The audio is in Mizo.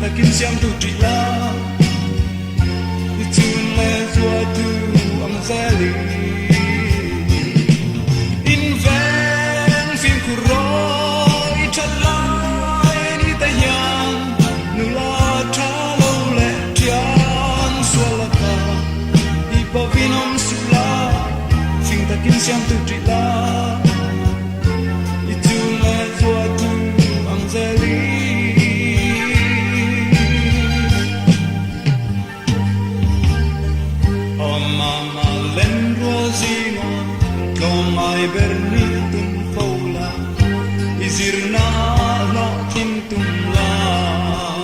takin siamtu ṭih la, i chun le zua tu ang zelin. In veng fimkhur rawh i ṭhat lai ni te hian nula ṭha lo leh ṭhian sual lakah i pawhin awm suh la, fing takin siamtu ṭih la.